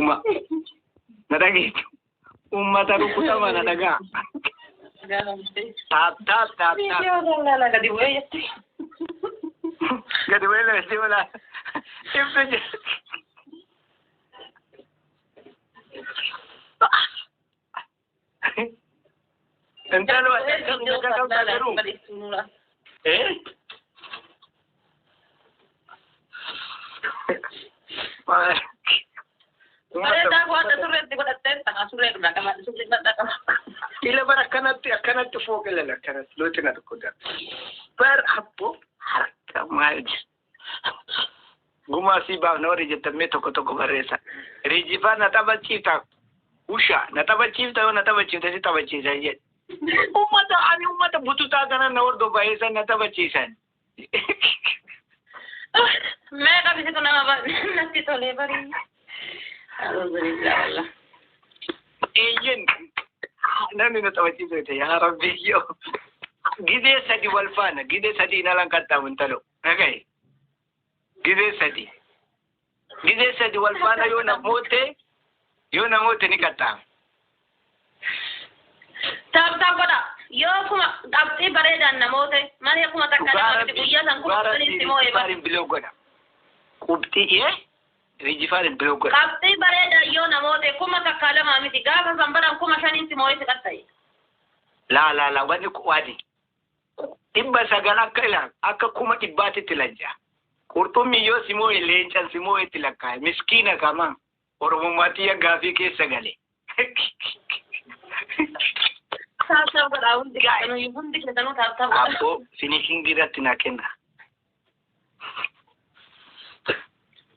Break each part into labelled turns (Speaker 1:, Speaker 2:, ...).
Speaker 1: Guma. Na dhageettu. Uummata rukutama na dhagaa. Tap tap tap tap.
Speaker 2: Viidiyoo laala gadi bu'ee jette.
Speaker 1: Gadi bu'ee lafti oolaa. Ibsu jira. Intalo akkam garuu. Eh?
Speaker 2: Bareedaa waan surreetti godhattee ta'a surree dhuma qaba surree dhuma qaba.
Speaker 1: Ila bara akkanatti akkanatti fooqe lala akkanatti looti na tokko jira. Bar abbo harka maal jira. Gumaa sii baafna warri jettan tokko tokko barreessa. Riijifaa na taphachiifta. Usha na taphachiifta yoo na taphachiifta si taphachiisan jedhe. Uummata ani uummata bututaa kana na hordofa eessa na taphachiisan.
Speaker 2: Meeqa bisitu nama natti tolee barii. Alhamdulillah wallah.
Speaker 1: Eeyyen namni na taphachiisa yaa rabbi yoo. Gizee sadi wal faana gizee sadi inalan qaxxaamu intalo. Dhagaye. Gizee sadi. Gizee sadi wal faana yoo namoote ni qaxxaamu.
Speaker 2: Tap tap godha. Yoo kuma qabxii bareedaan namoota malee kuma takka namatti guyyaa san kuma sadiitti moo eeba.
Speaker 1: Rijifaarin biloo godha. Qubxii ee rijifaarin biloo godha.
Speaker 2: Qabxii bareedaan yoo namoota kuma takka lama miti gaafa san baran kuma shaniitti moo eessa qaxxaye.
Speaker 1: Laa laa laa wanni waadi. 900 akka ilaal akka 100,000tti lajja. Qurxummii yoo simoo leencan simoo itti lakkaa'e miskiina kama Oromummaatti gaafii keessa gale.
Speaker 2: Tap tap godha hundi keessanuu hundi keessanuu tap tap godha.
Speaker 1: Abboo finishingii irratti naa kenna.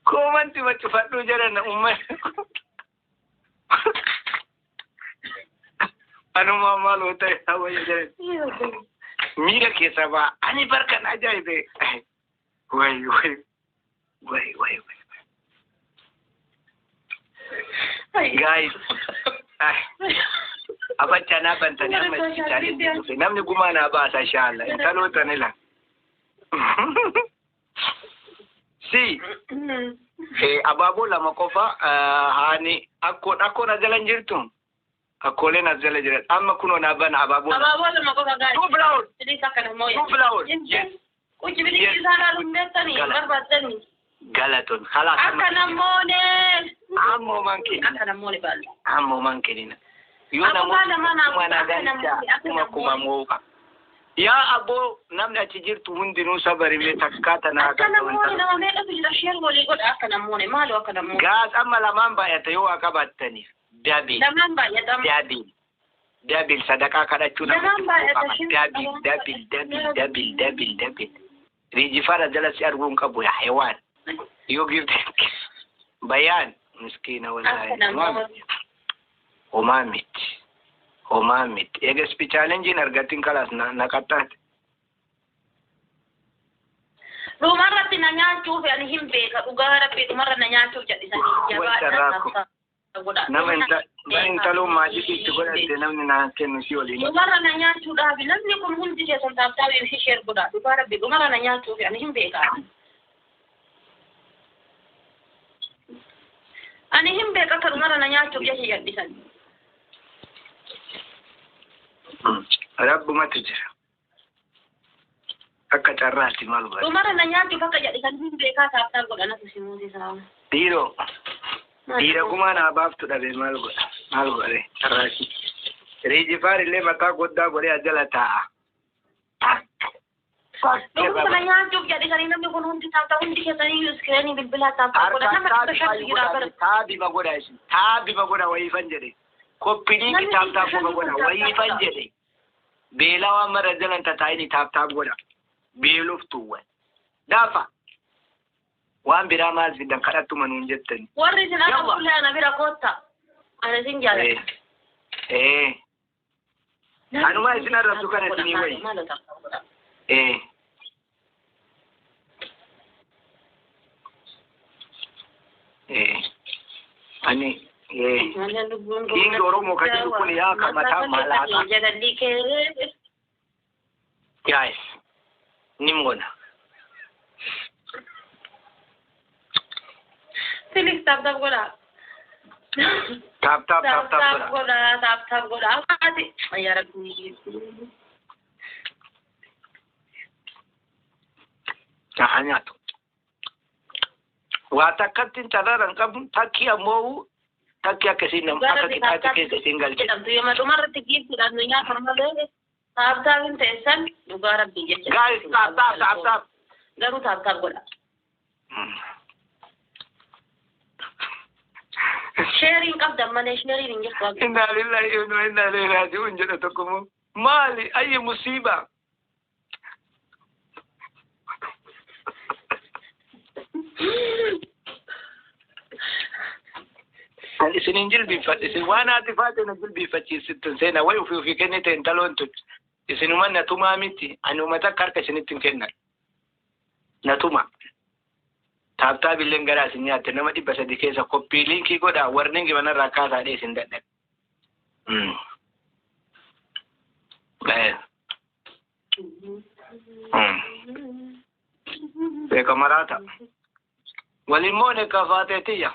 Speaker 1: Koomanti maccufadhuu jedhan uummata. Anumaa maal yoo ta'e hawayya jedhan. Miira keessa ba'a. Ani barkan ajaa'ibe. Way way way way way. Guys. Abacha naa bantanii amma itti dhufe. Namni gumaa naa baasa inshaalla. Intaloota ni la. Si abaaboo lama qofa haani akkoon akkoon as jala hin jirtu. Akkooleen as jala jiran. Amma kunoo naa bana abaaboo.
Speaker 2: Abaaboo lama qofa guys.
Speaker 1: Two flowers.
Speaker 2: Bilis akka namoo
Speaker 1: Two flowers. Yes.
Speaker 2: Kuchi bilis isaa laaluun hin beektanii barbaaddanii.
Speaker 1: Galatoon. Khalaas.
Speaker 2: Akka namoone.
Speaker 1: Ammoo man kennina.
Speaker 2: Akka namoone baalla.
Speaker 1: Ammoo man kennina. Yoo
Speaker 2: Akkuma
Speaker 1: namoonni
Speaker 2: lama naa
Speaker 1: kuma na
Speaker 2: akka
Speaker 1: galcha
Speaker 2: namoonni akka
Speaker 1: kuma kuma
Speaker 2: namoonni.
Speaker 1: mooqa. Yaa abboo namni achi jirtu hundinuu sabarimee takkaa tanaa
Speaker 2: Akka namoonni nama meeqatu jira share walii godha akka namoonni maaloo akka namoonni.
Speaker 1: Gaas amma lamaan baay'ata yoo waa qabattaniif. Double.
Speaker 2: Lamaan baay'atama.
Speaker 1: Double. Double sadaqaa kadhachuu
Speaker 2: Lamaan baay'ata share.
Speaker 1: Double double double double double double. Riijifara jala si arguu hin qabu yaa hewaan. Yoo gifte bayaan miskiina
Speaker 2: Akka
Speaker 1: wallaahi.
Speaker 2: namoonni.
Speaker 1: Homaa miti. Homaa miti. Eega spi challenge argatin kalaas na qaxxaate.
Speaker 2: Dhumarratti na nyaachuuf ani hin beeka dhugaa rabbii dhumarra na nyaachuuf jedhisanii jabaadha godha.
Speaker 1: Nama intaloo maajii itti godhatte namni naa kennu si waliin.
Speaker 2: Dhumarra na nyaachuudhaaf namni kun hundi keessan tap tapii fi share godha dhugaa rabbii dhumarra na nyaachuuf ani hin beeka. Ani hin beeka akka dhumarra na nyaachuuf jecha jedhisan.
Speaker 1: Rabbumatu jira. Akka carraatti maal godha.
Speaker 2: Dhumarra na nyaachuuf akka jedhisan hin beekaa tap tap godha natu si muuzisaa.
Speaker 1: Dhiiroo. Dhiira gumaa naa baaftu dhabe maal godha. Maal godhe carraatti. Riijifaar illee mataa goddaa godhee as jala taa'a.
Speaker 2: Dhumarra na nyaachuuf jedhisanii namni kun hundi tap tap hundi keessanii screenii bilbilaa tap tap godha nama 500 jira bara.
Speaker 1: Taabima godha isin. Taabima godha wayiifan jedhe. Copy link tap tap qofa godha wayiifan jedhe. Beelawaa mara jalan tataa'ini tap tap godha. Beeloftuuwwan. Daafa. Waan biraa maal fidan kadhattuma nuun jettani.
Speaker 2: Warri isin akka
Speaker 1: Yawwa.
Speaker 2: fuullee ana bira kootta. Ana isin jaalladha.
Speaker 1: Eh. Anuma isin arrabsu kana isinii wayi.
Speaker 2: Maaloo tap tap godha.
Speaker 1: Eh. Eh. Ani eh. King Oromoo kan jedhu kun yaa ka mataa malaataa.
Speaker 2: Jalalli kee.
Speaker 1: Guys. Ni moona.
Speaker 2: Please tap tap godha.
Speaker 1: Tap tap tap
Speaker 2: Tap
Speaker 1: tap
Speaker 2: tap
Speaker 1: godha.
Speaker 2: Godha, tap tap godha. Ati yaa Rabbi.
Speaker 1: Haa nyaatu. Waa takkatti carraan hin qabnu takki ammoo takki akkasii nama akka qixaatti keessa isiin galche.
Speaker 2: Jedhamtu yoo dhumarratti giiftiidhaan nu nyaatan malee tap tap hin teessan dhugaa Rabbii jecha.
Speaker 1: Guys, tap tap tap tap.
Speaker 2: Garuu tap tap godha. Sheeriin qabdan malee sheeriin hin jirtu.
Speaker 1: Inna lillahi wa inna ilaihi raaji'uun jedha tokko immoo maali ayyi musiiba. Kan isin hin jilbiinfadhe isin waan haati faate na jilbiinfachiisittan seenaa wayi ofii ofii kennite intaloon tun isinuma na tumaa miti ani uummata akka harka isinitti hin kennan na tuma. Tap tap illeen garaa isin nyaatte nama 300 keessa copy link godhaa warningi manarraa kaasaa isin dadhabe. Beeka maraata. Waliin moone kafaateetiyya.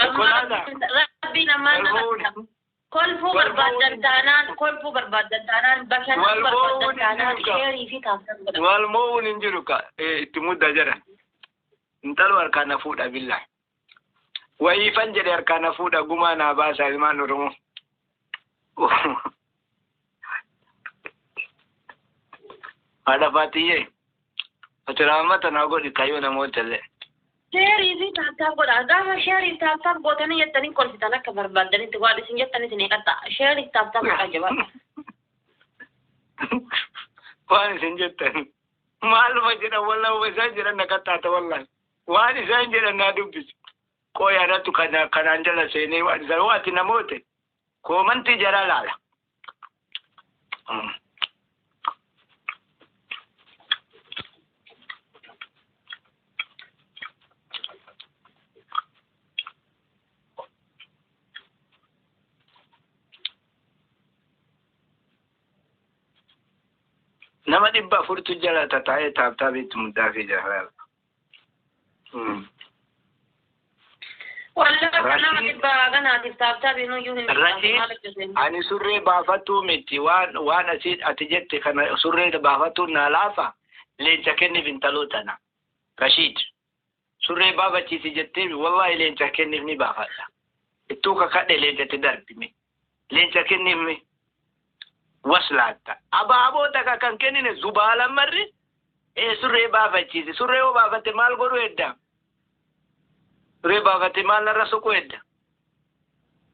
Speaker 1: Konkolaataa.
Speaker 2: Rabbiin ammaan
Speaker 1: Wal
Speaker 2: kolfuu barbaaddan taanaan, kolfuu barbaaddan taanaan, bashannanuu barbaaddan taanaan sheerii fi tap tap godha.
Speaker 1: Wal mo'uun hin jiru ka itti mudda jedha. Intalo harkaan na fuudha billaa. Wayiifan jedhe harkaan na fuudha gumaa naa baasa ilmaan Oromoo. Haadha Faatiyyee. Ati rahmata naa godhi kayyoo namoota illee.
Speaker 2: Sheerii fi tap tap godha. Gaafa sheerii tap tap gootanii jettanii kolfitan akka barbaaddanitti waan isin jettan isin eeqatta. Sheerii tap tap godha jabaadha.
Speaker 1: Waan isin jettan maaluma jedhan wallahi isaan jedhan na qaxxaata wallahi. Waan isaan jedhan naa dubbisu. Qooyaadhatu kana kanaan jala seenee waan isaan waati namoota koomantii jara laala. Nama 400tu jala tataa'ee tap tapiitti muddaafii jira.
Speaker 2: Wallahi nama dhibba ganaatiif tap tapiin iyyuu hin
Speaker 1: Rashid, ani surree baafattuu miti waan waan asii ati jette kana surree baafattuun naa laafa leenca kenniif intaloo tana. Rashid, surree baafachiisi jettee wallahi leenca kenniif ni baafadha. Ittuu kakadhe leencatti darbime. Leenca kenniif waslaatta. Abaaboo takka kan kennine zubaalan marri ee surree baafachiisi. Surree yoo baafatte maal godhu edda? Surree baafatte maal narra soqu edda?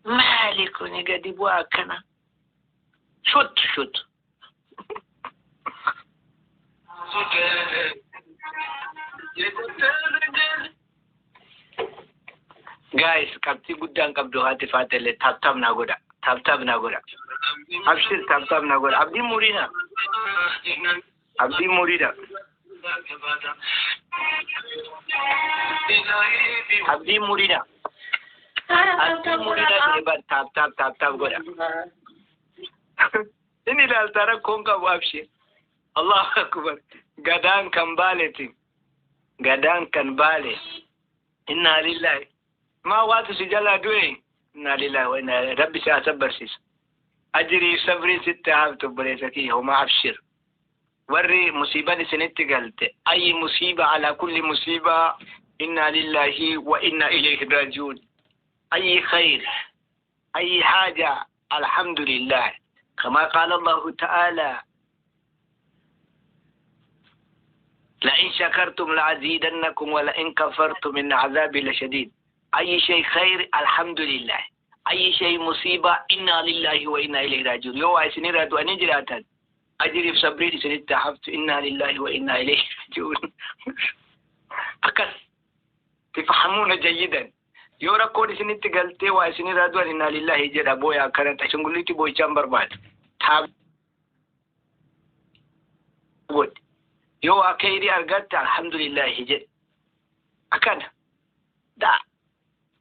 Speaker 1: Maali kuni gadi bu'aa akkana? Shut shut. Guys, qabxii guddaan qabdu haati faatellee tap tap naa godha. Tap tap naa godha. Abshir tap tap naa godha. Abdiin muriina. Abdiin muriidha. Abdiin muriidha. Abdiin muriidha ta'e bar tap tap tap tap godha. Inni ilaalta rakkoon qabu abshir. Allahu akbar. Gadaan kan baaleeti. Gadaan kan baale. Inna lillahi. Maa waatu si jalaa du'e. Inna lillahi wa inna ilaihi. Rabbi si haa sabbarsiisu. Ajirii sabrii sitti haaftu obboleessa kiyya homaa abshir. Warri musiiban isinitti galte. Ayyi musiiba ala kulli musiiba. Inna lillahi wa inna ilayhi raaji'uun. Ayyi khayr. Ayyi haaja. Alhamdulillah. كما قال الله تعالى لئن شكرتم لأزيدنكم ولئن كفرتم إن عذابي لشديد. أي شيء خير الحمد لله، أي شيء مصيبة إنا لله وإنا إليه راجعون. يو عايزين رادو أن جراتن أجري في صبري سنة تحفت إنا لله وإنا إليه راجعون. أكس تفهمون جيدا. يو ركود سنة قلتي وعايزين رادو إنا لله جل أبويا كانت عشان قلتي بوي شامبر بعد تاب يو أكيري أرجعت الحمد لله جل أكن دا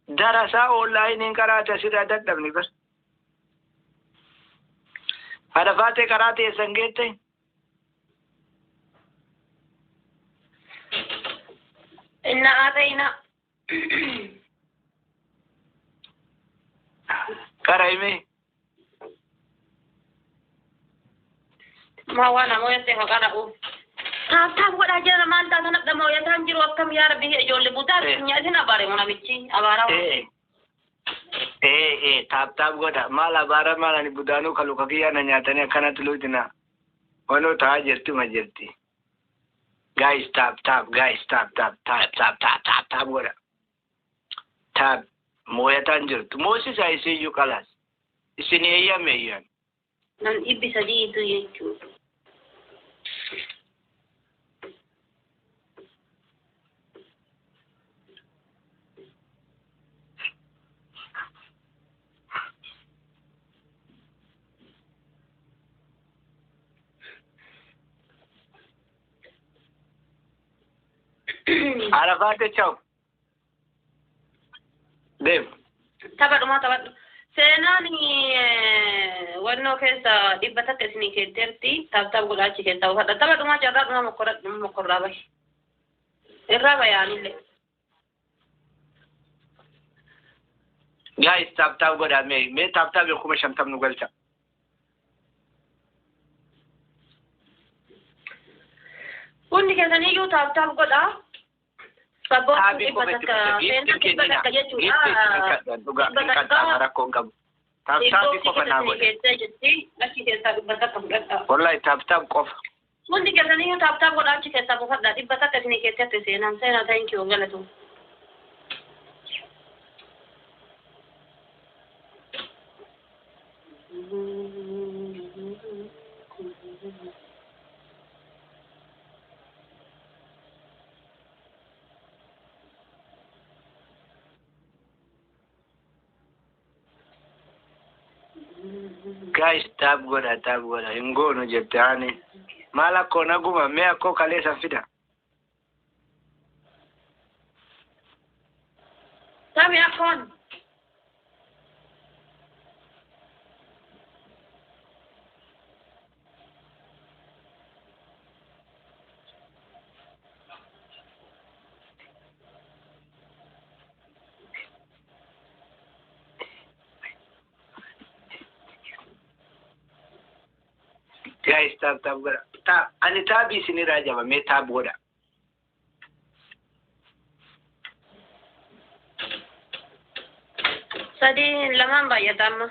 Speaker 1: درسا أونلاين قرأت سيدا دبني بس هذا فاتح قرأت سنجيت
Speaker 2: إن آتينا
Speaker 1: Qara'ime.
Speaker 2: Ma waan ammoo yattee ka qara'u. Tap tap godhaa jira maal taatan adda mooyataan jiru akkam yaa rabbi ijoollee butaa isin abaare moo namichi abaaraa.
Speaker 1: Ee tap tap godha maal abaara maal ani budaanuu kan luka kiyyaa na nyaatanii akkanatti luutina. Wanoo ta'aa jirti ma jirti. Guys, tap tap, guys, tap tap tap tap tap tap tap godha. Tap mooyataan jirtu. Moosisaa isiyyuu qalaas. Isin eeyyame eeyyan.
Speaker 2: Nam 300tu jechuudha.
Speaker 1: Arafaate chaw. Deem.
Speaker 2: Taphadhumaa taphadhu. Seenaan wannoo keessa 100 isinii kenneerti tap tap godhaa achi keessaa uffadha. Taphadhumaa carraa dhumaa mokkorraa bahi. Irraa bayaanillee.
Speaker 1: Guys, tap tap godhaa mee tap tap 50,000 nu galcha.
Speaker 2: Hundi keessaniyyuu tap tap godhaa. Sabboon
Speaker 1: Taabii
Speaker 2: 100
Speaker 1: qofa itti
Speaker 2: seenaan 100 jechuudha.
Speaker 1: Dhugaa hin qaxxaama rakkoo hin qabu. Tap taabii qofa naa godhe.
Speaker 2: Keessaa jetti achi keessaa 100 fudhadhaa.
Speaker 1: Wallahi tap tap qofa.
Speaker 2: Hundi keessaniyyuu tap tap godhaa achi keessaa buufadhaa 100 isinii keessatti seenaan seenaa thank you galatu.
Speaker 1: Guys, tap godha tap godha hin goonu jette ani. Maal akkoo naguma mee akkoo kaleessan fida.
Speaker 2: Tabi akkoon.
Speaker 1: Guys, tap tap godha. Tap ani taabii isinirraa jaba mee tap godha.
Speaker 2: Sadii lamaan baay'ata amma.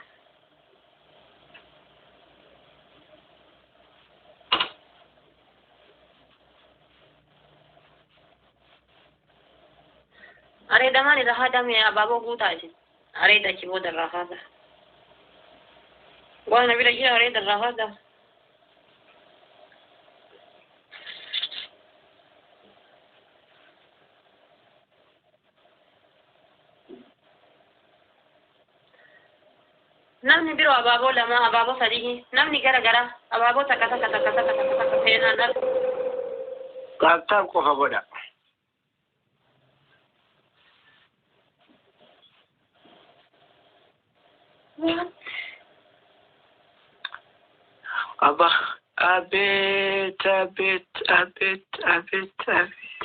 Speaker 2: Areedamaan irra haadame abaaboo guutaa isin. Areeda achi booda irraa haada. Waan na bira jira areeda irraa haada. Namni biroo abaaboo lama abaaboo sadii namni gara gara abaaboo takka takka takka takka takka takka seenaan dhala.
Speaker 1: Tap tap qofa godha.
Speaker 2: What?
Speaker 1: Abba abeet abeet abeet abeet abeet.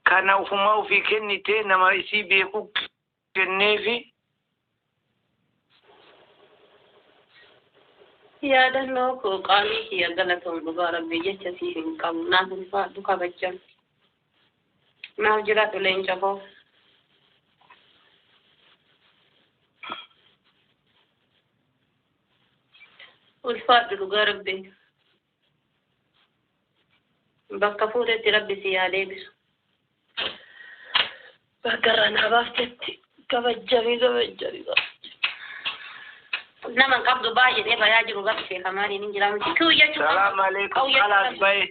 Speaker 1: Kana ufuma ofii kennite nama isii beeku kenneefi.
Speaker 2: Yaadannoo koo qaalii kiyya galatoon dhugaa rabbii jecha siif hin qabu naaf ulfaadhu kabajjan. Naaf jiraadhu leenca koo. Ulfaadhu dhugaa rabbii. Bakka fuutetti rabbi si haa deebisu. Bakka irraa naa baaftetti kabajjamii kabajjamii. Nama hin qabdu baay'ee bayaa jiru gara sheekamaaniin hin jira miti. Kiw jechuun
Speaker 1: Salaam alaikum khalaas bahe.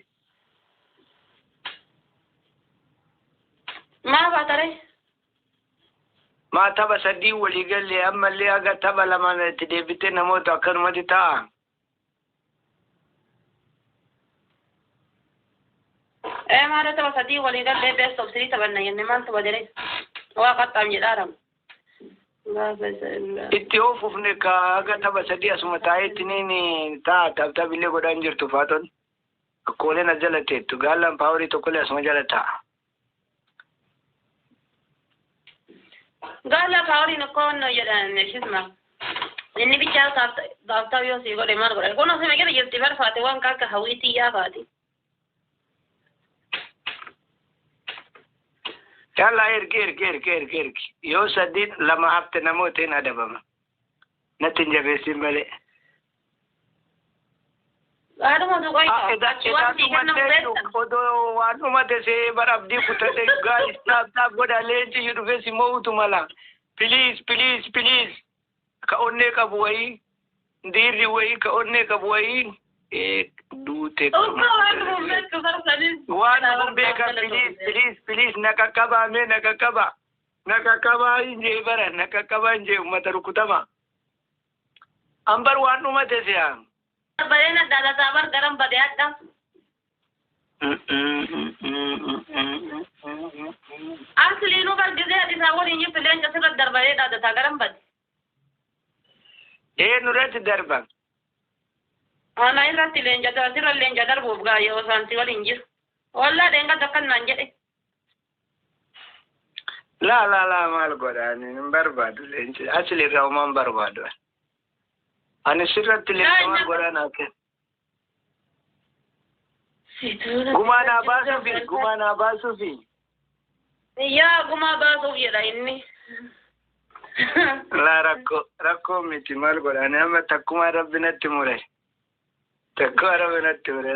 Speaker 2: Maal baatare?
Speaker 1: Maa tapha sadii walii galee ammallee haga tapha lamaan itti deebitee namoota akkanumatti taa'a.
Speaker 2: Ee maal tapha sadii walii galee best of three taphanna jenne maal tapha jedhee waa qaxxaam jedhaaram.
Speaker 1: Itti oofufne ka haga tapha sadii asuma taa'eetti niin taa'a tap tap illee godhaan jirtu faatoon. Akkooleen as jala teettu gaallaan paawarii tokkollee asuma jala taa'a.
Speaker 2: Gaala paawariin akkoo jedhan shisma. Inni bichaa tap tap yoo sii godhe maal godha? Kun osoo jala jirti barfaate waan akka hawwiitii yaa faati.
Speaker 1: Yalla, ergi, ergi, ergi, ergi, ergi. Yoo sadii lama hafte namoota hin adabama. Natti hin jabeessin malee.
Speaker 2: Haadhuma tuqaa achi waan sii kennamu beekta.
Speaker 1: Odoo waan dhumate see bara abdii kutate. Guys, tap tap godha. Leenci iyyuu dhufee si mo'utu mala. Please, please, please. Ka onnee qabu wayii, dhiirri wayii ka onnee qabu wayii duute.
Speaker 2: Uffaa, waan dhufuun beektu farsanis.
Speaker 1: Waan dhufuun beeka. Please, please, please, na qaqqabaa mee, na qaqqabaa. Na qaqqabaa hin jee bara, na qaqqabaa hin jee, uummata rukutama. Ambar waan dhumate si'a.
Speaker 2: Bareena daalataa bar garan badee adda. Asliinuu bar gisee ati isaa waliin jirtu leenca sirra darbaree dhaadataa garan bade.
Speaker 1: Ee, nurratti darba.
Speaker 2: Ana irratti leenca sirra leenca darbuuf gaa yoo isaan si waliin jiru. Wallaa dheengadda akkan naan jedhe.
Speaker 1: Laa, laa, laa, maal godha? Ani hin barbaadu leenci. Asli irraa uumaan barbaadu. Ani sirratti leenca maal godha naa kenna. Gumaa naa baasuufi, gumaa naa baasuufi.
Speaker 2: Yaa, gumaa baasuuf jedha inni.
Speaker 1: Laa, rakkoo rakkoo miti, maal godha? Ani amma takkumaa Rabbi natti mure. Takkumaa Rabbi natti mure.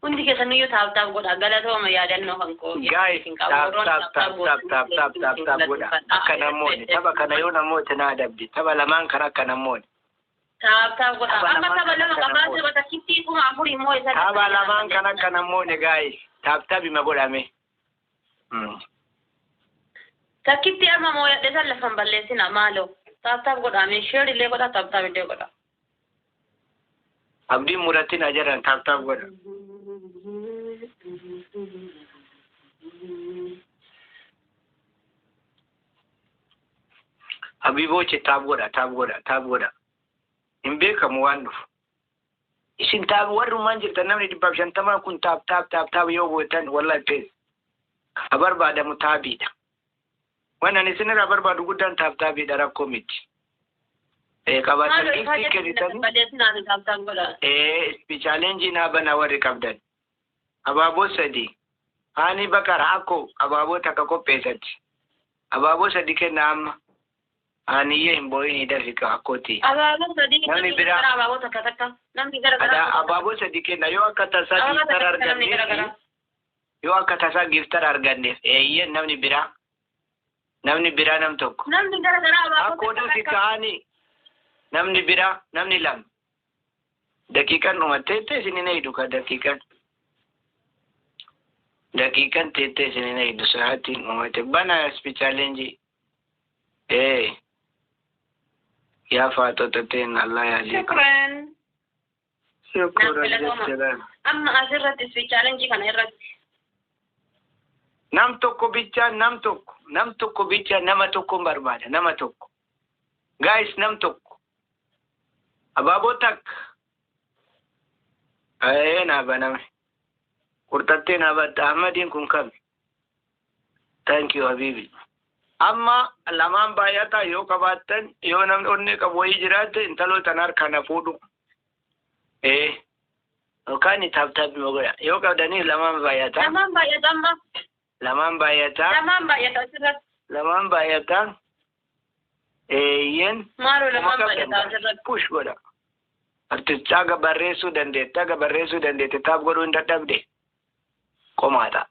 Speaker 2: Hundi keessaniyyuu tap tap godha, galatooma yaadannoo kan koo.
Speaker 1: Guys, tap tap tap tap tap tap tap tap godha. Akka namoonni tapha kana yoo namoota na adabdi, tapha lamaan kana akka namoonni.
Speaker 2: Tap tap godha.
Speaker 1: Tapha
Speaker 2: Amma
Speaker 1: lamaan
Speaker 2: tapha
Speaker 1: kana
Speaker 2: lama
Speaker 1: akka
Speaker 2: qabaa
Speaker 1: namoonni.
Speaker 2: tapha takkittii 4000 immoo isa.
Speaker 1: Tapha lamaan kana akka namoonni, guys, tap tap ima godhame.
Speaker 2: Takkitti amma mooyadhe san lafan balleessina maaloo. Tap tap godha, share illee godha, tap tap illee godha.
Speaker 1: Abdiin muratiin ajaran, tap tap godha. Habiiboochi, tap godha, tap godha, tap godha. Hin beekamu waan dhufu. Isin tap warrumaan jirtan, namni 150 kun tap tap tap tap yoo gootan, wallahi pees. Ka barbaadamu taabiidha. Waan ani isinirraa barbaadu guddaan tap taabiidha, rakkoo miti. Qabaatan
Speaker 2: Maaloo ifaa
Speaker 1: giftii
Speaker 2: jechuun
Speaker 1: kennitanii.
Speaker 2: Balleessinaa tap tap godha.
Speaker 1: Challenge naa banaa warri qabdan. Abaaboo sadi. Haani bakara akkoo abaaboo takka qopheessatti. Abaaboo sadi kenna amma. Haaniyyee, hin boo'in, dafika akkooti.
Speaker 2: Abaaboo sadii.
Speaker 1: Namni
Speaker 2: Namni
Speaker 1: biraa.
Speaker 2: gara abaaboo takka takka. Namni gara
Speaker 1: Ada
Speaker 2: gara.
Speaker 1: abaaboo sadi kenna yoo akka tasaa
Speaker 2: Abaaboo
Speaker 1: giftara
Speaker 2: takka takka namni gara gara.
Speaker 1: arganneef, yoo akka tasaa giftara arganneef, eeyyee, namni biraa. Namni biraa nam tokko.
Speaker 2: Namni gara gara abaaboo
Speaker 1: Akkoo
Speaker 2: takka
Speaker 1: dafi
Speaker 2: takka.
Speaker 1: kaanii namni biraa, namni lama. Daqiiqaan dhumattee isin hin eeydu ka daqiiqaan. Daqiiqaan teettee isin hin eeydu, sa'aatiin dhumate. Bana speed challenge. Ee. Yaa faatota teen, Allah yaadiku.
Speaker 2: Shukran.
Speaker 1: Shukran
Speaker 2: Naaf
Speaker 1: jechuudha.
Speaker 2: Amma asirratti speed challenge kana irratti.
Speaker 1: Nam tokko bichaa, nam tokko, nam tokko bichaa, nama tokko barbaada, nama tokko. Guys, nam tokko. Abaaboo takka. Ee, naa baname. Qurxattee naa batta. Ahmadiin kun kami? Thank you, Habibi. Amma lamaan baay'ataa yoo qabaattan, yoo namni onnee qabu wayii jiraate, intaloo tana harkaa na fuudhu. Ee. Yookaan tap tap godha. Yoo qabdanii lamaan baay'ataa.
Speaker 2: Lamaan baay'ata amma.
Speaker 1: Lamaan baay'ataa.
Speaker 2: Lamaan baay'ata asirratti.
Speaker 1: Lamaan baay'ataa. Eeyyeen.
Speaker 2: Maaloo, lamaan baay'ata asirratti.
Speaker 1: Push godha. Artistaa aga barreessuu dandeette, aga barreessuu dandeette, tap godhuu hin dadhabde. Qomaadha.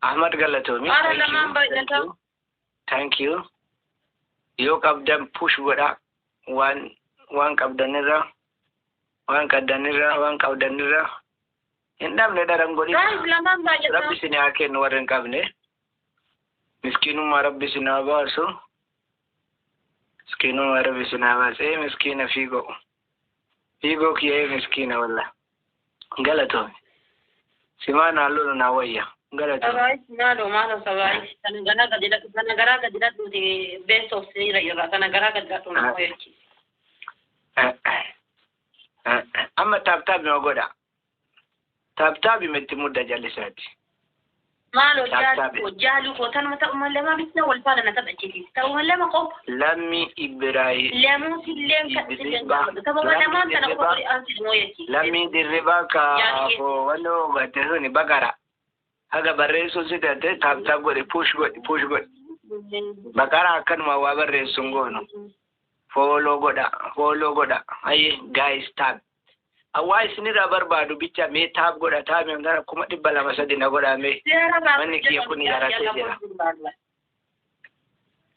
Speaker 1: Ahmad, galatoomi.
Speaker 2: Ara lamaan baay'ata.
Speaker 1: Thank you. Yoo qabdan push godha. Waan qabdanirra, waan qabdanirra, waan qabdanirra. Hin dhabne dharan godhin.
Speaker 2: Guys, lamaan baay'ata.
Speaker 1: Rabbi isin haa kennu warra hin qabne. Miskiinummaa Rabbi isin haa baasu. Miskiinummaa Rabbi isin haa baasu. Ee, miskiina fiigoo. Fiigoo kiyya, ee, miskiina walla. Galatoomi. Simaan halluu naa wayya. Galatoomi.
Speaker 2: Sabaayis, maaloo, maaloo, sabaayis. Kana garaa gadi dhaqu, kana garaa gadi dhaquuti, best of three irra kana garaa gadi dhaqu na hoyachiisa.
Speaker 1: Amma tap tap nama godha. Tap tap itti mudda jallisaati.
Speaker 2: Maaloo jaaluu koo, jaaluu koo, tanuma ta'uma lama bicha wal faana na taphachiisi. Ta'uma lama qofa.
Speaker 1: Lammi Ibrahim.
Speaker 2: Lamuu silleen kan silleen gaafatu. Tapha lamaan tana qofa godhi aansi mooyachiisi.
Speaker 1: Lammi Dirribaa ka wannoo gatte suni Bakara. Haga barreessuun si taate tap tap godhi, push godhi, push godhi. Bakara akkanuma waa barreessuun goonu. Follow godha, follow godha. Ayyee guys, tap. Awwaa isinirraa barbaadu bicha mee tap godha, tap gara 203,000 na godha mee. Manni kiyya kun yaratee jira.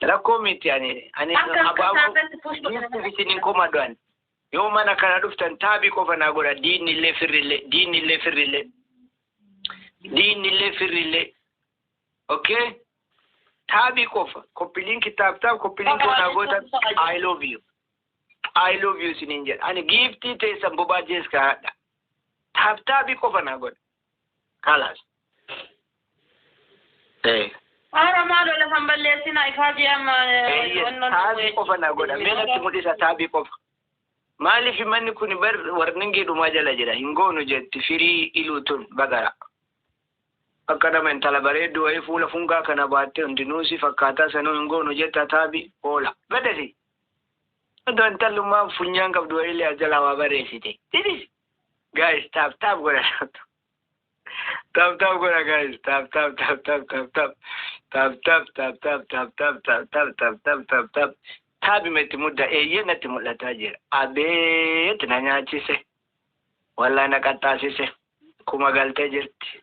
Speaker 1: Rakkoo miti, ani abaaboo isinin komadhu ani. Yoo mana kana dhuftan taabii qofa naa godha, diinni illee firrillee, diinni illee firrillee. Diinni illee firrillee. Okay? Taabii qofa. Copy link, tap tap, copy link naa gootan, I love you. I love you isiniin jedha. Ani giiftii teessan bobaa jees kaa'adha. Tap taabii qofa naa godha. Kalaas.
Speaker 2: Ara maaloo lafan balleessina ifaajii amma.
Speaker 1: Taabii qofa naa godha. Mee natti mul'isa taabii qofa. Maaliif manni kun bar warningii dhumaa jala jira. Hin goonu jetti firii iluu tun Bagara. Akka nama intala bareedduu wayii fuula fungaa kana baattee hundinuu si fakkaataa sanuu hin goonu jetta taabii oola. Badasi. Odoo intallummaa funyaan qabdu wayii as jalaa waa barreessite. Didis. Guys, tap tap godha. Tap tap godha guys. Tap tap tap tap tap tap. Tap tap tap tap tap tap tap tap tap tap tap tap. Taabi itti mudda, eeyyee natti mul'ataa jira. Abeet na nyaachise. Wallaa na qaxxaasise. Kuma galtee jirti.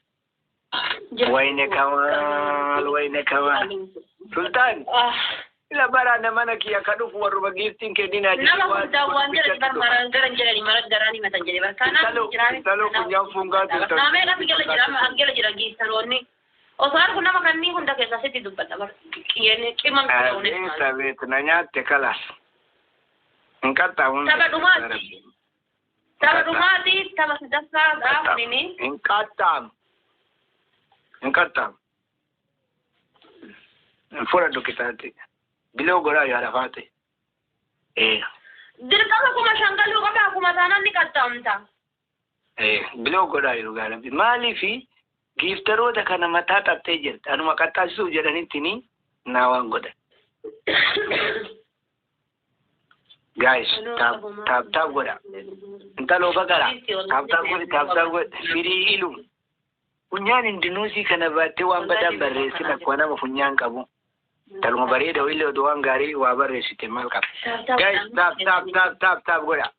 Speaker 1: Wayne kamaal, wayne kamaal. Sultaan. Ila bara mana kiyya ka dhufu warruma giiftiin kenninaa.
Speaker 2: Nama hundaa waan jedhan bar maran garan jedhani maran garaan himatan jedhe bar kanaaf jiraani.
Speaker 1: Intaloo funyaan fungaa turtan.
Speaker 2: Naamee lafi jala jira, amma jala jira giiftaroonni. Osoo argu nama kanneen hunda keessaa sitti dubbadha bar qiyyeen qiman.
Speaker 1: Abeet abeet na nyaatte kalaas. Hin qaxxaamu.
Speaker 2: Tapha dhumaati. Tapha dhumaati, tapha sadaffaa gaafnini.
Speaker 1: Hin qaxxaamu. Hin qaxxaamu. Hin fudhadhu kitaatti. Biloo godhaa yaa lafaate.
Speaker 2: Dirqama 5,000 galuu qaba, kuma taanaan ni qaxxaamta.
Speaker 1: Biloo godhaa yeroo gaariin. Maaliifi giiftaroota kana mataa xaxxee jirti. Anuma qaxxaasisuuf jedhanitti naa waan godhan. Guys, tap tap tap godha. Intaloo Bakara. Tap tap godhi, tap tap godhi. Firii ilu. Funyaan hindinuusii kana baattee waan badaan barreessin akkuma nama funyaan qabu. Taluma bareeda illee oduu waan gaarii waa barreessite maal qaba. Guys, tap tap tap tap tap godha.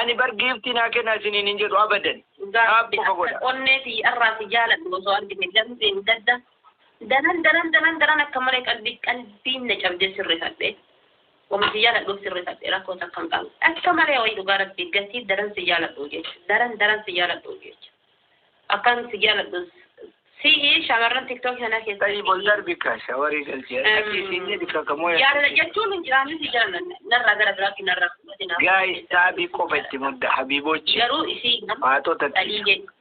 Speaker 1: Ani bar giiftii naa kenna isiniin hin jedhu abadan. Tap qofa godha.
Speaker 2: Onneeti irraa si jaaladhu osoo argite damseen gadda. Daran daran daran daran akka malee qalbii qalbiin na cabdee sirreeffadhe. Wama si jaaladhuuf sirreeffadhe, rakkoo takka hin qabu. Akka malee wayii dhugaa rabbii gatii daran si jaaladhu jecha. Daran daran si jaaladhu jecha. Akkan si jaaladhu si'i shamarran TikTok kana
Speaker 1: keessatti. Ta'i bol darbi ka shawarii galchee. Akkii siin jedhi kakamoo.
Speaker 2: Jaalala jechuun hin jiraanni si jaalanna. Narraa gara biraatti narraa fudhatina.
Speaker 1: Guys, taabii qofa itti mudda habiibochi.
Speaker 2: Garuu isii
Speaker 1: Haatota
Speaker 2: dhalii jedhu.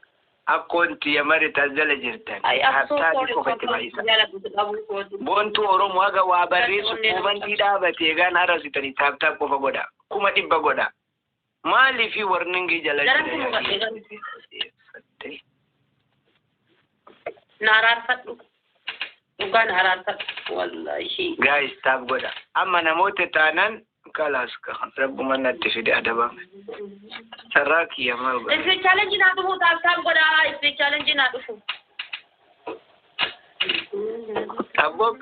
Speaker 1: Akkoonti yamari tas jala jirtan. Taabii qofa itti baay'isa. Boontuu Oromoo haga waa barreessu quubantii dhaabatee egaan harasitanii tap tap qofa godha. 100,000 godha. Maaliifi warningii jala jira?
Speaker 2: Na araarfadhu. Dhugaa na araarfadhu. Wallaahi.
Speaker 1: Guys, tap godha. Amma namoota taanan kalaas ka rabbuma natti fide adabame. Sarraa kiyya maal godha?
Speaker 2: Ifi challenge naa dhufu, tap tap godha. Ifi challenge naa dhufu.
Speaker 1: Abboo,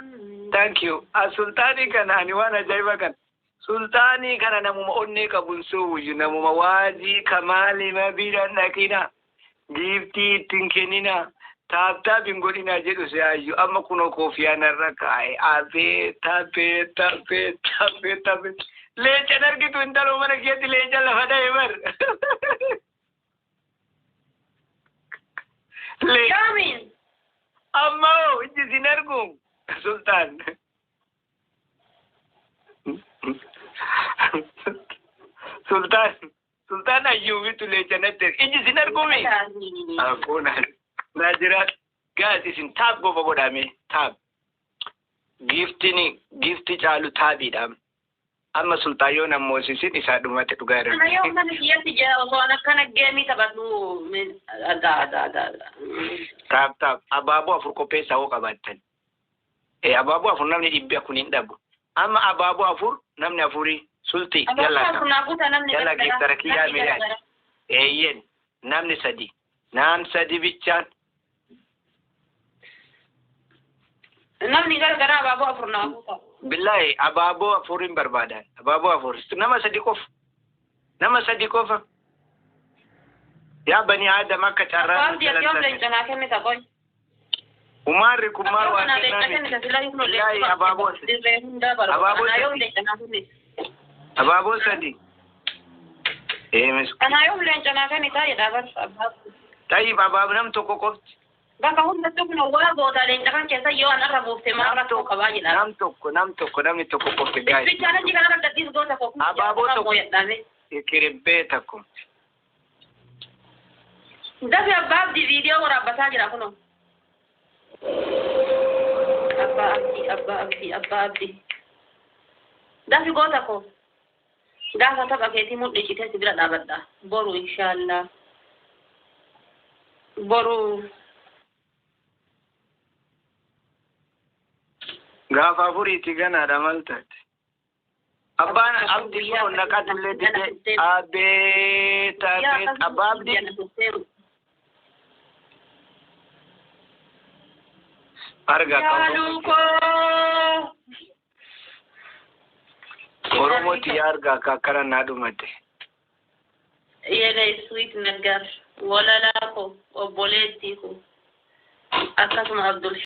Speaker 1: thank you. Sultaanii kana ani waan ajaa'iba kana. Sultaanii kana namuma onnee qabuun soowwiyyu, namuma waajii kamaalima biiraan dhaqina. Giiftii ittiin kennina. Tap tap hin godhinaa jedhu si'aayyuu amma kunoo koofiyaan irra kaa'e. Abeet abeet abeet abeet abeet. Leencan argitu intaloo mana keessatti leencan lafa dha'e bar.
Speaker 2: Yoomiin.
Speaker 1: Amma hoo iji sin argu sultaan. Sultaan sultaan ayyuubitu leenca natti iji sin argumi. Akkuna naa jira guys, isin tap qofa godhame tap. Giiftiin giifti caalu taabiidha. Amma sulxaayyoon ammoo sisin isaa dhumate dhugaa
Speaker 2: Ana yoo
Speaker 1: irratti.
Speaker 2: mana kiyyatti jira osoo an akkana geemii taphadhu adda adda adda adda.
Speaker 1: Taap taap abaaboo 4 qopheessaa hoo qabaattan. Abaaboo 4 namni dhibbi kun hin dhabu. Amma abaaboo 4 namni 4 sulti yalla
Speaker 2: Abaaboo 4 naa guutaa namni
Speaker 1: yalla
Speaker 2: gargara.
Speaker 1: giftara kiyyaa
Speaker 2: Namni
Speaker 1: miidhaan.
Speaker 2: gargara.
Speaker 1: Eeyyen namni 3 nam 3 bichaan
Speaker 2: Namni gargara abaaboo 4 naa guutaa.
Speaker 1: billahi abaaboo 4 hin barbaadan. Abaaboo 4 nama 3 qofa. Nama 3 qofa. Yaa bani Aadam akka carraa
Speaker 2: Abbaa abdii ati yoom leenca naa kennita qoy.
Speaker 1: Umaarri kun maal
Speaker 2: Abbaa
Speaker 1: waan
Speaker 2: kana leenca
Speaker 1: kennaa
Speaker 2: kennita
Speaker 1: miti.
Speaker 2: silaa kun
Speaker 1: Billahi
Speaker 2: leenca
Speaker 1: abaaboo
Speaker 2: dirree hundaa barbaada.
Speaker 1: Abaaboo
Speaker 2: Anaa yoom
Speaker 1: 3.
Speaker 2: leenca naa kennita.
Speaker 1: Abaaboo 3. Mis
Speaker 2: Anaa yoom leenca naa kennita jedha bar abbaa.
Speaker 1: Tayyib abaaboo nam tokko qofti.
Speaker 2: Bakka hundattuu kun waa goota leenca kan keessa yoo an arra buufte maal
Speaker 1: Nam
Speaker 2: rakkoo
Speaker 1: tokko
Speaker 2: qabaa jedha.
Speaker 1: nam tokko nam tokko namni tokko qofti gaa'e.
Speaker 2: Ispi chaalenjii kana irratti goota koo kun
Speaker 1: Abaaboo
Speaker 2: jaatama
Speaker 1: tokko
Speaker 2: mooyadhaame.
Speaker 1: kiribbee takko.
Speaker 2: Dafi abbaa abdii viidiyoo waraabbataa jira kunoo. Abbaa abdii abbaa abdii abbaa abdii. Dafi goota koo. Gaafa tapha keetii mul'isitee si bira dhaabadha. Boru inshaallah. Boru.
Speaker 1: Gaafa afuriiti ganaadha maal taate. Abbaan
Speaker 2: Akkasuma
Speaker 1: abdii
Speaker 2: guyyaa
Speaker 1: kun naqatullee
Speaker 2: akkasuma
Speaker 1: didee
Speaker 2: dhuftee
Speaker 1: abeet
Speaker 2: guyyaa
Speaker 1: abeet
Speaker 2: akkasuma
Speaker 1: abbaa abdii
Speaker 2: dhuftee
Speaker 1: arga akka
Speaker 2: Yaaluu koo.
Speaker 1: Oromooti yaa arga akka akkana naa dhumate.
Speaker 2: Yene sweet nagar walalaa koo obboleettii koo akkasuma Abdul